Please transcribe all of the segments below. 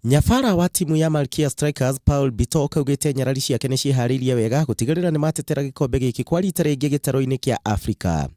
Nyabara wa timu ya Malkia Strikers Paul Bitok augĩte nyarari ciake nĩ ciĩharĩirie wega gũtigĩrĩra nĩ matetera gĩkombe gĩkĩ kwa rita rĩngĩ gĩtarũ-inĩ kĩa Afrika.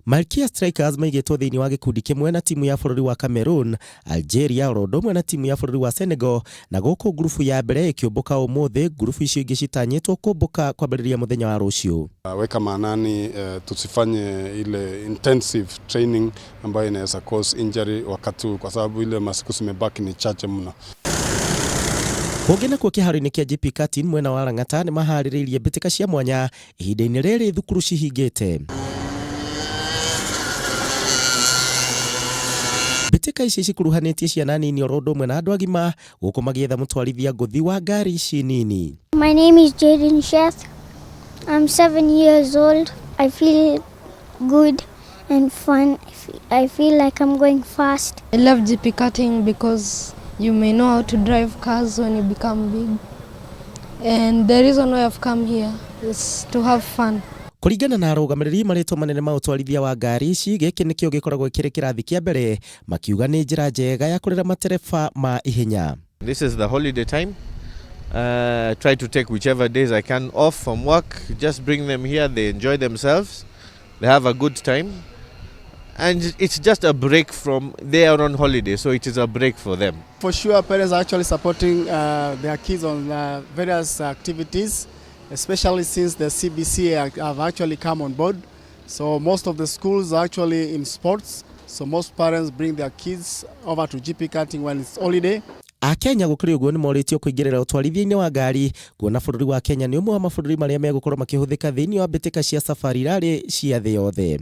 Malkia Strikers maigĩtwo thĩinĩ wa gĩkundi kĩmwe na timu ya bũrũri wa Cameroon, Algeria oro ũndũ ũmwe na timu ya bũrũri wa Senegal, na gũkũ ngurubu ya mbere ĩkĩũmbũka ũmũthĩ, ngurubu icio ingĩ citanyĩtwo kũmbũka kwambĩrĩria mũthenya wa rũciũ. Weka maanani tusifanye ile intensive training ambayo inaweza cause injury wakati huu kwa sababu ile masiku zimebaki ni chache mno. Kũngĩ nakuo kĩharo-inĩ kĩa GP Karting mwena wa Lang'ata nĩ maharĩrĩirie mbĩtĩka cia mwanya ihinda-inĩ rĩrĩ thukuru cihingĩte. Mbĩtĩka ici cikuruhanĩtie ciana nini oro ũndũ ũmwe na andũ agima gũkũ magĩetha mũtwarithia ngũthi wa ngari ici nini. My name is Jaden Sheth. I'm 7 years old. I feel good and fun. I feel like I'm going fast. I love GP karting because you may know how to drive cars when you become big. And the reason why I've come here is to have fun. Kũringana na arũgamĩrĩri marĩtwa manene ma ũtwarithia wa ngari ici, gĩkĩ nĩkĩo gĩkoragwo kĩrĩ kĩrathi kĩa mbere, makiuga nĩ njĩra njega ya kũrera matereba ma ihenya. This is the holiday time. Try to take whichever days I can off from work. Just bring them here. They enjoy themselves. They have a good time. And it's just a break from, they are on holiday, so it is a break for them. For sure, parents are actually supporting their kids on various activities, especially since the CBC have actually come on board. So most of the schools are actually in sports. So most parents bring their kids over to GP karting when it's holiday. Akenya gũkĩrĩ ũguo nĩ morĩtio kũingĩrĩra ũtwarithia-inĩ wa ngari kuona bũrũri wa Kenya nĩ ũmwe wa mabũrũri marĩa megũkorwo makĩhũthĩka thĩinĩ wa mbĩtĩka cia Safari Rally cia thĩ yothe.